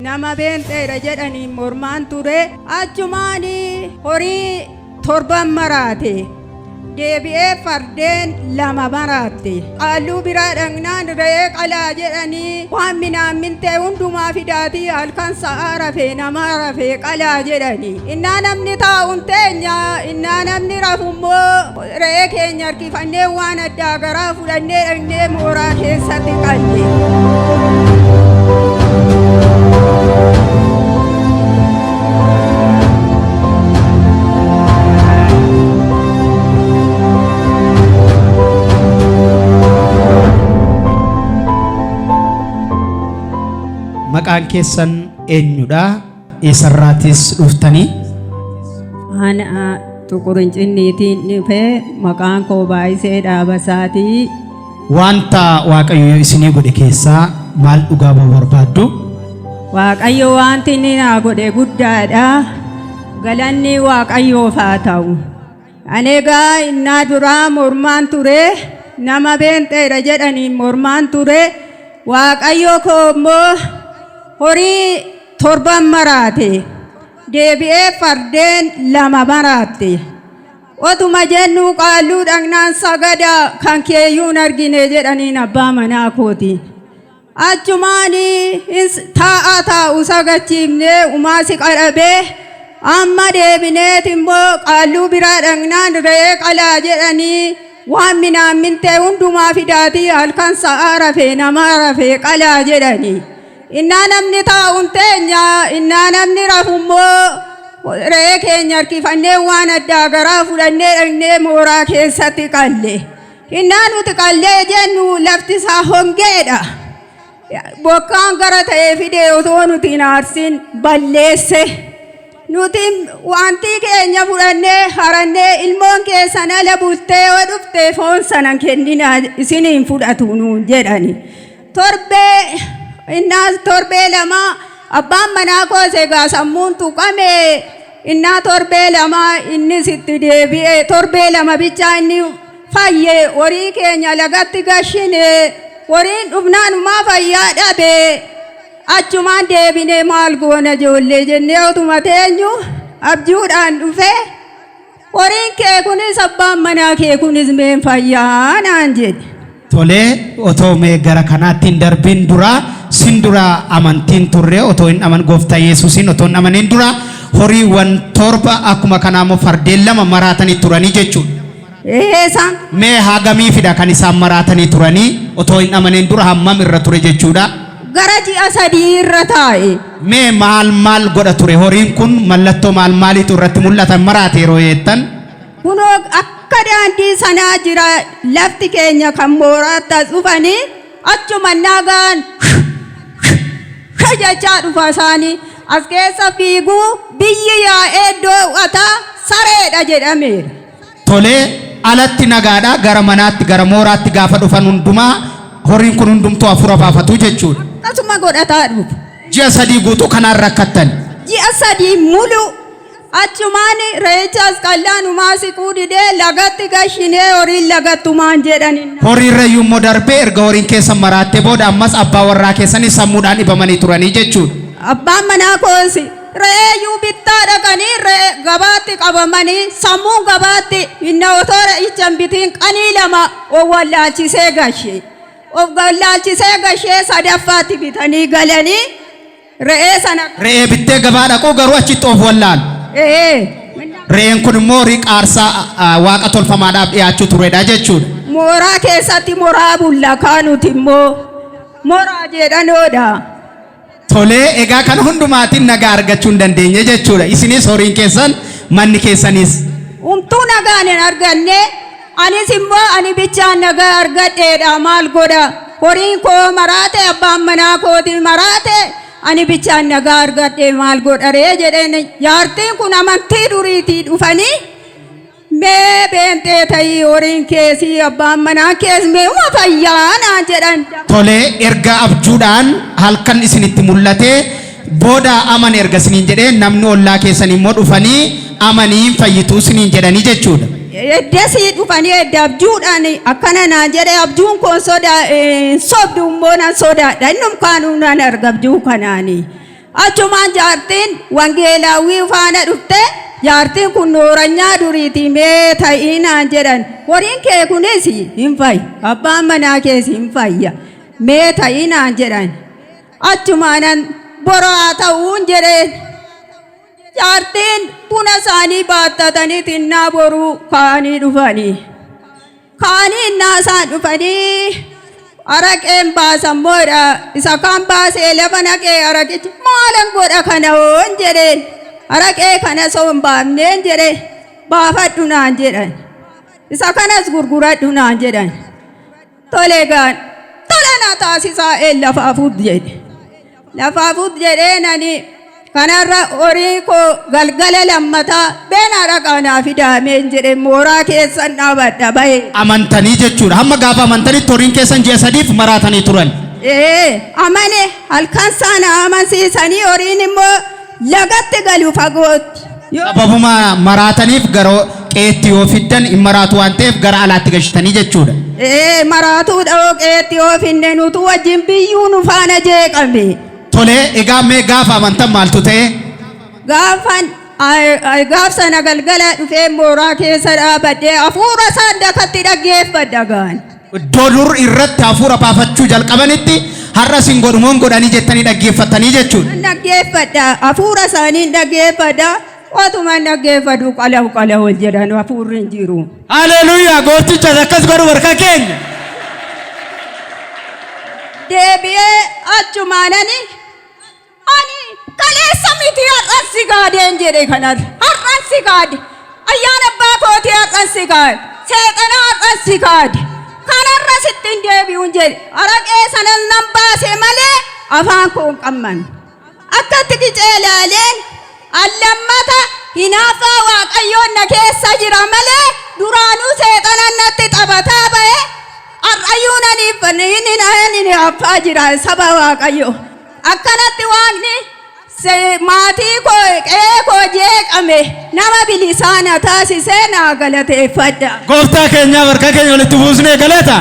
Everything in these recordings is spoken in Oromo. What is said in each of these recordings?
Nama beenxeedha jedhaniin mormaan ture. Achumaan horii torban maraate. Deebi'ee fardeen lama maraatte. Qaalluu biraa dhaqnaan re'ee qalaa jedhanii waan minaammintee hundumaa fidaatii halkan sa'aa rafee namaa rafee qalaa jedhanii. Innaa namni taa'uun teenya, innaa namni rafu immoo re'ee keenya harkifannee waan addaa garaa fudhannee dhaqnee mooraa keessatti qalle. Maqaan keessan eenyudha? Eessarraatis dhuftanii? Ana Xuqurincinniitiin dhufe, maqaan koo Baay'isee Dhaabasaatii. Wanta Waaqayyo isinii godhe keessaa maal dhugaa ba'uu barbaaddu? Waaqayyo wanti inni naa godhe guddaadha. Galanni Waaqayyoof haa ta'u. Ani egaa innaa duraa mormaan ture, nama beenxeedha jedhaniin mormaan ture. Waaqayyo koo immoo horii torban maraate. Deebi'ee fardeen lama maraatte. Otuma jennuu qaalluu dhaqnaan sagada kan keeyyuu hin argine jedhaniin abbaa manaa kooti. Achumaan taa'aa taa'u sagachiifnee umaasi qadhabee amma deebineet immoo qaalluu biraa dhaqnaan re'ee qalaa jedhanii waan minaammintee hundumaa fidaatii halkan sa'aa rafee namaa rafee qalaa jedhanii. Innaa namni taa'uun teenya, innaa namni rafu immoo re'ee keenya harkifannee waan addaa garaa fudhannee dhaqnee mooraa keessatti qalle. Innaa nuti qallee jennu lafti isaa hongeedha. Bokkaan gara ta'ee fidee otoo nuti hin aarsin balleesse. Nuti wantii keenya fudhannee harannee ilmoon keessan ala bultee yoo dhufte foon sana kenninaa isiniin fudhatu nuun jedhani. Torbee innaa torbee lama abbaan manaa koos egaa sammuun tuqame, innaa torbee lama innis itti deebi'e, torbee lama bichaa inni fayye. Horii keenya lagatti gashine, horiin dhufnaanumaa fayyaa dhabe. Achumaan deebinee maal goona ijoollee jennee otuma teenyu abjuudhaan dhufe, horiin kee kunis abbaan manaa kee kunis meen fayyaa naan jedhe. Tolee, otoo mee gara kanaatti hin darbiin dura, sin dura amantiin turre, otoo hin aman gooftaa Yesuusiin otoo hin amaniin dura horiiwwan torba, akkuma kanaa immoo fardeen lama maraatanii turanii jechuudha. Eessa? Mee hagamiifidha kan isaan maraatanii turanii? Otoo hin amaniin dura hammam irra ture jechuudha? Gara ji'a 3 irra taa'e. Mee maal maal godha ture horiin kun? Mallattoo maal maaliitu irratti mul'atan maraate yeroo jettan? Kunoo akka daandii sanaa jira, lafti keenya kan mooraatti as dhufanii achuma nagaan jechaa dhufa isaanii as keessa fiiguu, biyyi yaa'ee iddoo u'ataa sareedha jedhameera. Tolee, alatti nagaadha, gara manaatti, gara mooraatti gaafa dhufan hundumaa horiin kun hundumtuu hafuura baafatu jechuudha. Akkasuma godhataa dhufu. Ji'a 3 guutuu kanaan rakkattan. Ji'a 3 mulu achumaan re'echaas qallaanumaa siquu didee lagatti gashinee horiin lagattumaan jedhanin. Horiirrayyuu immoo darbee erga horiin keessan maraattee booda ammas abbaa warraa keessanii sammuudhaan dhibamanii turanii jechuudha. Abbaan manaa koos re'eeyyuu bittaa dhaqanii re'ee gabaatti qabamanii sammuun gabaatti hinna otoo re'icha hin bitiin qanii lama of wallaalchisee gashe. Of wallaalchisee gashee sadaffaatti bitanii galanii re'ee sana. Re'ee bittee gabaa dhaquu garuu achitti of wallaalu. Ee. Re'een kun immoo horii qaarsaa waaqa tolfamaadhaaf dhiyaachuu turedha jechuudha. Mooraa keessatti moraa bulla, kaanuti immoo moraa jedhanoodha. Tolee, egaa kan hundumaatiin nagaa argachuu hin dandeenye jechuudha. Isinis, horiin keessan, manni keessanis. Umtuu nagaan hin arganne, anis immoo ani bichaan nagaa argadheedha maal godha, horiin koo maraate, abbaan manaa kootii maraate, ani bichaan nagaa argadhe maal godha ree jedheen. Jaartiin kun amantii duriitii dhufanii mee beenxee ta'ii, horiin keessii abbaan manaa kees meeuma fayyaa naan jedhan. Tolee, erga abjuudhaan halkan isinitti mul'ate booda amani erga isiniin jedhee, namni ollaa keessan immoo dhufanii amanii hin fayyituu isiniin jedhanii jechuudha. Eddasii dhufanii edda abjuudhaan akkana naan jedhe, abjuun koon sodaa hin sobdu immoo nan sodaadha, innum kaanuu nan arga abjuu kanaanii. Achumaan jaartiin wangeelaawwii faana dhufte jaartiin kun nooranyaa duriitii mee ta'ii naan jedhan. Horiin kee kunis hin fayya. Abbaan manaa kees hin fayya. Mee ta'ii naan jedhan. Achumaanan boraa ta'uun jedheen. Jaartiin buna isaanii baattatanii tinnaa boruu ka'anii dhufanii. Ka'anii innaa isaan dhufanii araqeen baasan moodha. Isa kaan baasee lafa naqee araqichi maalan godha kana hoon jedheen. Araqee kana soo hin baafneen jedhe baafadhu naan jedhan. Isa kanas gurguradhu naan jedhan. Tole gaan tola na taasisaa een lafaa fud jedhe. Lafaa fud jedheen ani kanarra horii koo galgala lammataa beenaa dhaqaa naa fidaameen jedhe mooraa keessan dhaabadha bahe. Amantanii jechuudha. Hamma gaafa amantanitti horiin keessan ji'a sadiif maraatanii turan. Ee amane halkan sana amansiisanii horiin immoo lagatti galu fagootti. Yoo Sababuma maraataniif gara qe'eetti yoo fiddan hin maraatu waan ta'eef gara alaatti gashitanii jechuudha. Ee maraatuu dha'oo qe'eetti yoo finne nutu wajjin biyyuu nu faana jeeqame. Tolee egaa mee gaafa amantan maaltu ta'e? Gaafan gaaf sana galgala dhufee mooraa keessa dhaabadhee hafuura isaan dakatti dhaggeeffadha gaan. Iddoo dur irratti hafuura baafachuu jalqabanitti har'a sin godhumoon godhanii jettanii dhaggeeffattanii jechuudha. Nan dhaggeeffadha hafuura isaanii dhaggeeffadha otuma dhaggeeffadhu qalaw qalaw jedhan hafuurri hin jiru. Haleluuyaa gooftichas akkas godhu harka keenya. Deebi'ee achumaanani ani kaleessa miti har'an si gaadeen jedhe kanarra har'an si gaade ayyaana abbaa kootii har'an si gaade seexana har'an si gaade kanarra sitti hin deebi'uun jedhe araqee sanas nan baase malee afaan koo hin qamman akkatti qicee ilaaleen allammata hinaaffaa waaqayyoon na keessa jira malee duraanuu seexanan natti taphataa ba'e har'ayyuu nan hinaaffaa jira saba waaqayyo. Akkanatti waaqni maatii koo qe'ee koo jeeqame nama bilisaa na taasisee naa galateeffadha. Gooftaa keenyaaf harka keenya walitti buusnee galata.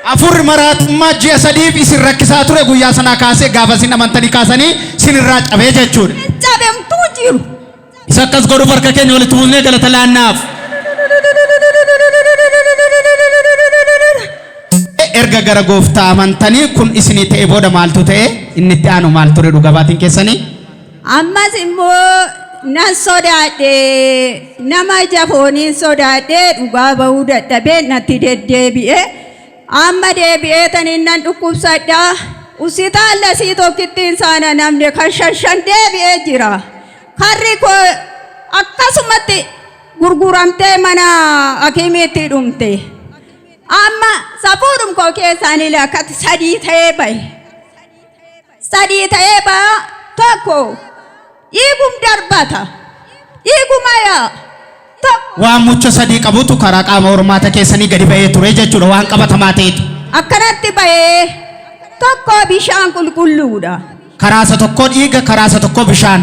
Hafuurri maraatummaa ji'a sadiif isin rakkisaa ture guyyaa sanaa kaasee gaafa isin amantanii kaasanii isin irraa cabee jechuudha. Cabemtuu jiru. Isa akkas godhuuf harka keenya walitti buusnee galata laannaaf. Erga gara gooftaa amantanii kun isinii ta'e booda maaltu ta'e inni itti aanu maal ture dhuga baatiin keessanii? Ammas immoo nan sodaadhe nama ija fooniin sodaadhe dhugaa bahuu dadhabee natti deddeebi'e. Amma deebi'ee taniin nan dhukkubsadha. Hospitaala sii tokkittiin saana namni kan shan shan deebi'ee jira. Karri koo akkasumatti gurguramtee mana hakimiitti dhumte. Amma safuudhum koo keessaan ilaakatti sadii ta'ee bahe. Sadii ta'ee baha tokko dhiigum darbata. Dhiiguma yaa tokko Waan mucha sadii qabutu karaa qaama hormaata keessanii gadi ba'ee ture jechuudha waan qabatamaa ta'etu. Akkanatti bahee tokko bishaan qulqulluudha. Karaa isa tokkoo dhiiga karaa isa tokkoo bishaan.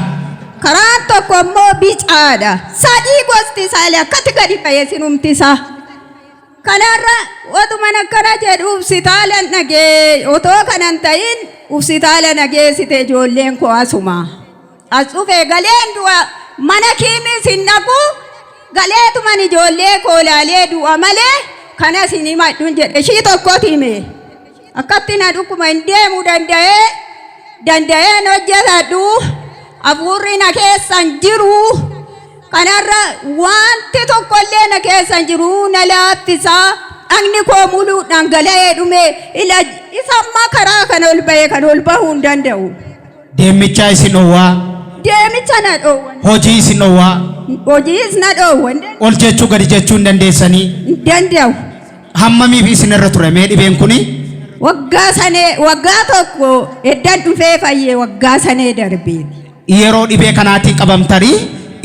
Karaan tokko immoo bicaadha. Sadii gosti isaa illee akkatti gadi bahee sinumti isaa. Kanarra otuman akkana jedhu hospitaala nagee otoo kanan ta'in hospitaala nageessite ijoolleen koo asuma. As dhufee galeen du'a mana kiimis hin dhaqu galeetuman ijoollee koo laalee du'a malee kanas hin himadhun jedhe ishii tokkotti hime. Akkatti na dhukkuma hin deemu danda'ee danda'een hojjetadhu hafuurri na keessa hin jiru. Kanarra wanti tokkollee na keessa hin jiru na laaffisaa dhagni koo muluu dhangala'ee dhume ila isa ammaa karaa kan ol ba'e kan ol bahuu hin danda'u. Deemichaa isin dhowwaa, Deemicha na dhoowwan. hojii isin dhowwaa, Hojiis na dhoowwan. ol jechuu gadi jechuu hin dandeessanii. Hin danda'u. Hammamiif isin irra ture mee dhibeen kuni? Waggaa sanee waggaa tokko eddan dhufee fayyee waggaa sanee darbeeti. Yeroo dhibee kanaatiin qabamtanii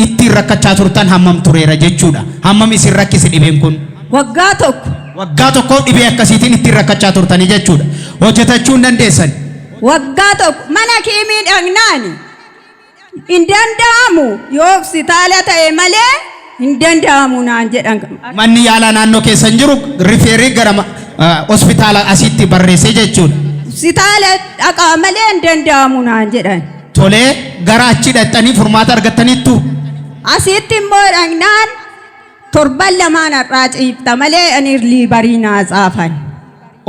ittiin rakkachaa turtan hammam tureera jechuudha. Hammam isin rakkise dhibeen kun? Waggaa tokko. Waggaa tokkoof dhibee akkasiitiin ittiin rakkachaa turtanii jechuudha. Hojjetachuu hin dandeessan. Waggaa tokko mana kiimii dhaqnaani hin danda'amu yoo hospitaala ta'e malee hin danda'amu naan jedhan. Manni yaalaa naannoo keessa hin jiru rifeerii gara hospitaala asitti barreessee jechuudha. Hospitaala dhaqaa malee hin danda'amu naan jedhan. Tolee gara achii dhaqxanii furmaata argattaniittu. Asitti immoo dhaqnaan torban lamaan har'aa ciifta malee ani liibarii naa tsaafan.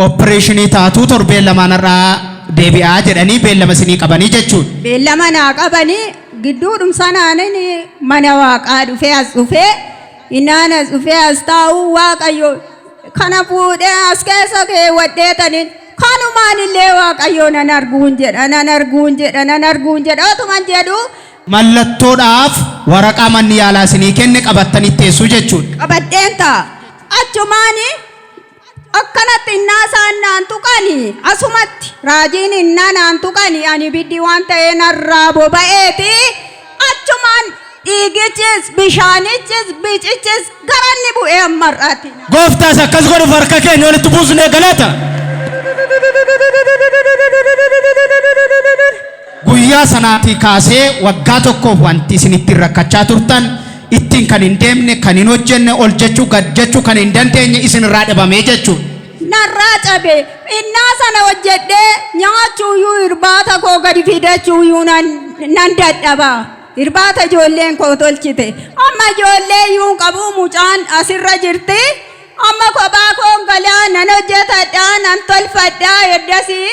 Opereeshinii taatuu torbeen lamaan har'aa deebi'aa jedhanii beellama isinii qabanii jechuudha. Beellama naa qabanii gidduudhum sanaanin mana waaqaa dhufee as dhufee innaan as dhufee as taa'uu waaqayyo kana fuudhee as keessa keewwadheetaniin kanumaan illee waaqayyo nan arguun jedha nan arguun jedha nan arguun jedha otuman jedhu Mallattoodhaaf waraqaa manni yaalaa isinii kenne qabattanii teessuu jechuudha. Qabadheen ta'a. Achumaani akkanatti innaa isaan naan tuqani asumatti raajiin innaa naan tuqani ani ibiddi waan ta'ee narraa boba'eeti achumaan dhiigichis bishaanichis bicichis garanni bu'ee amma har'aatti. Gooftaas akkas godhuuf harka keenya walitti buusnee galata. Guyyaa sanaatii kaasee waggaa tokkoof wanti isin ittiin rakkachaa turtan ittiin kan hin deemne, kan hin hojjenne, ol jechuu gad jechuu kan hin dandeenye isin irraa dhabamee jechuudha. Narraa cabe. Innaa sana hojjedhee nyaachuuyyuu irbaata koo gadi fidachuuyyuu nan, nan dadhaba. Irbaata ijoolleen koo tolchite. Amma ijoollee iyyuu hin qabu mucaan asirra jirti. Amma kophaa koon galaa nan hojjetadha nan tolfadha eddasii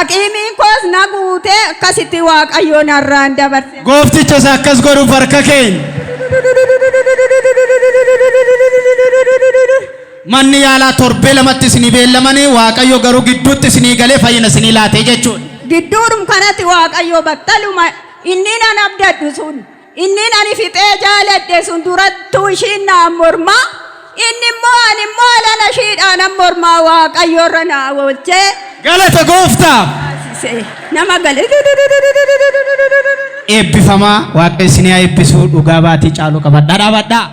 Aqiimiin koos na guute akkasitti Waaqayyo narraan dabarse. Goofticha isa akkas godhuuf harka keenya. Manni yaalaa torbee lamatti isinii beellamanii Waaqayyo garuu gidduutti isinii galee fayyina isinii laatee jechuudha. Gidduudhum kanatti Waaqayyo battaluma inni nan abdadhu sun inni ani fixee jaaladhe sun durattuu ishiin naan mormaa inni immoo ani immoo alana ishiidhaan nan mormaa Waaqayyo irra naa oolchee Galata gooftaaf. taasise nama gale. Eebbifamaa Waaqayyo isinii haa eebbisuu dhugaa baatii caalu qabadhaa dhaabadhaa.